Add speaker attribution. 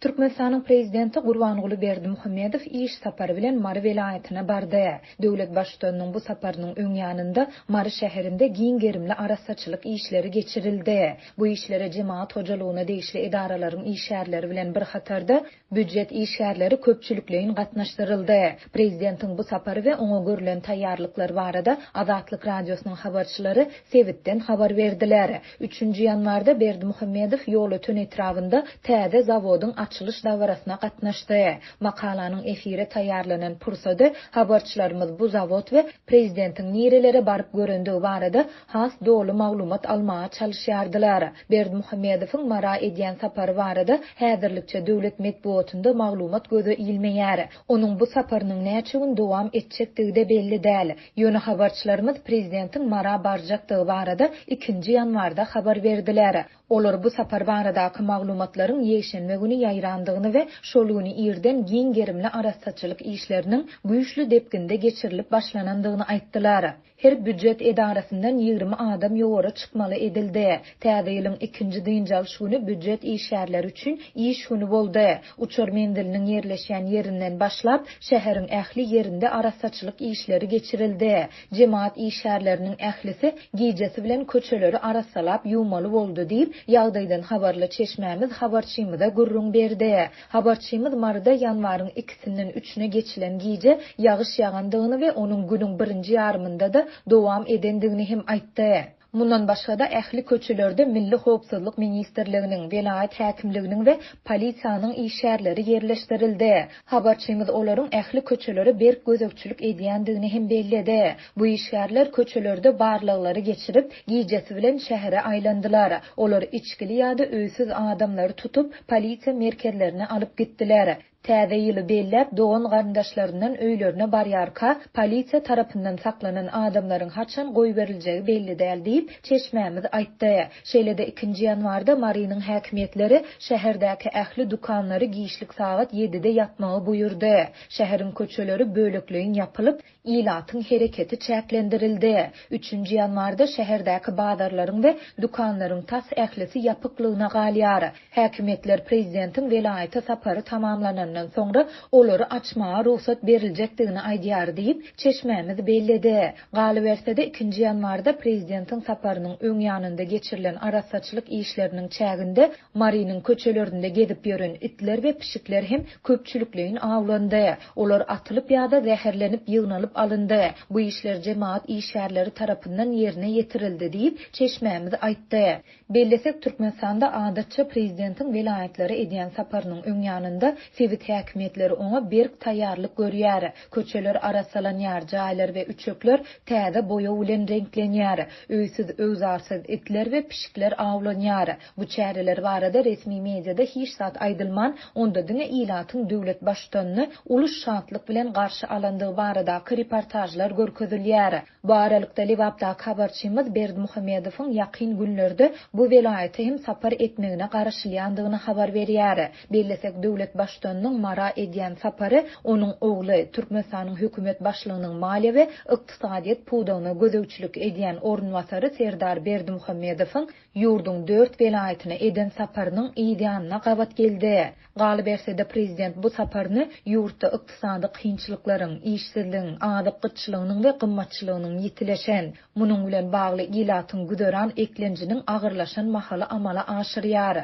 Speaker 1: Türkmenistanyň Prezidenti Gurbanguly Berdimuhamedow iş sapary bilen Mary welaýatyna bardy. Döwlet Baştutanynyň bu saparynyň öň ýanynda Mary şäherinde giň gerimli arassaçylyk işleri geçirildi. Bu işlere jemagat hojalygyna degişli edaralaryň işgärleri bilen bir hatarda, býujet işgärleri köpçülikleýin gatnaşdyryldy. Prezidentiň bu sapary we oňa görlen taýýarlyklar barada Azatlyk Radiosynyň habarçylary sebitden habar berdiler. Üçünji ýanwarda Berdimuhamedow Ýolöten etrabynda täze zawodyň açylyş dabarasyna gatnaşdy. Makalanyň efire taýýarlanan pursady habarçylarymyz bu zawod we prezidentiň nirelere baryp görendigi barada has doly maglumat almaga çalyşýardylar. Berdimuhamedowyň Mara edýän sapary barada häzirlikçe döwlet metbugatynda maglumat göze ilmeýär. Onuň bu saparynyň näçe gün dowam etjekdigi-de belli däl. Ýöne habarçylarymyz prezidentiň Mara barjakdygy barada ikinji ýanwarda habar berdiler. Olar bu sapar baradaky maglumatlaryň ýekşenbe güni ýaýrandygyny we şol güni irden giň gerimli arassaçylyk işleriniň güýçli depginde geçirilip başlanandygyny aýtdylar. Her býujet edarasyndan 20 adam ýowara çykmaly edildi. Täze ýylyň ikinji dynç alyş güni býujet işgärleri üçin iş güni boldy. Uçar menziliniň ýerleşýän ýerinden başlap, şäheriň ähli ýerinde arassaçylyk işleri geçirildi. Jemagat işgärleriniň ählisi gijesi bilen köçeleri arassalap ýuwmaly boldy diýip, ýagdaýdan habarly çeşmämiz habarçymyza gürrüň berdi. Habarçymyz Maryda ýanwaryň ikisinden üçüne geçilen gije ýagyş ýagandygyny we onuň günüň birinji ýarymynda-da dowam edendigini hem aýtdy. Mundan başga-da, ähli köçelerde Milli howpsuzlyk ministrliginiň, welaýat häkimliginiň we polisiýanyň işgärleri ýerleşdirildi. Habarçymyz olaryň ähli köçelere berk gözegçilik edýändigini hem belledi. Bu işgärler köçelerde barlaglary geçirip, gijesi bilen şähere aýlandylar. Olar içgili ýa-da öýsüz adamlary tutup, polisiýa merkezlerine alyp gitdiler. Täze ýyly belläp, dogan-garyndaşlaryndan öýlerine barýarka, polisiýa tarapyndan saklanan adamlaryň haçan goýberiljegi belli däl diýip, çeşmämiz aýtdy. Şeýle-de, ikinji ýanwarda Marynyň häkimiýetleri şäherdäki ähli dükanlary giçlik sagat ýedide ýapmagy buýurdy. Şäheriň köçeleri bölekleýin ýapylyp, Ilatyň hereketi çäklendirildi. Üçünji ýanwarda şäherdäki bazarlaryň we dükanlaryň tas ählisi ýapyklygyna galýar. Häkimiýetler prezidentiň welaýata sapary tamamlanandan soňra olary açmaga rugsat beriljekdigini aýdýar diýip, çeşmämiz belledi. Galyberse-de, ikinji ýanwarda prezidentiň saparynyň öň ýanynda geçirilen arassaçylyk işleriniň çäginde Marynyň köçelerinde gezip ýören itler we pişikler hem köpçülikleýin awlandy. Olar atylyp ýa-da zäherlenip ýygnalyp alyndy. Bu işler jemagat işgärleri tarapyndan ýerine ýetirildi diýip, çeşmämiz aýtdy. Bellesek, Türkmenistanda adatça prezidentiň welaýatlara edýän saparynyň öň ýanynda sebit häkimiýetleri oňa berk taýýarlyk görýär. Köçeler arassalanýar, jaýlar we üçekler täze boýag bilen reňklenýär. Öýsüz-öwzarsyz itler we pişikler awlanýar. Bu çäreler barada resmi mediada hiç zat aýdylman, onda diňe ilatyň döwlet baştutanyny uly şatlyk bilen garşy alandygy baradaky reportažlar görkezilýär. Bu aralykda, Lebapdaky habarçymyz Berdimuhamedowyň ýakyn günlerde bu welaýata hem sapar etmegine garaşylýandygyny habar berýär. Bellesek, döwlet baştutanynyň Mara edýän sapary onuň ogly, Türkmenistanyň hökümet başlygynyň maliýe we ykdysadyýet pudagyna gözegçilik edýän orunbasary Serdar Berdimuhamedowyň ýurduň dört welaýatyna eden saparynyň yz ýanyna gabat geldi. Galyberse-de, prezident bu saparyny ýurtda ykdysady kynçylyklaryň, işsizligiň, azyk gytçylygynyň we gymmatçylygynyň ýitileşen, munuň bilen bagly ilatyň güzeran eklenjiniň agyrlaşan mahaly amala aşyrýar.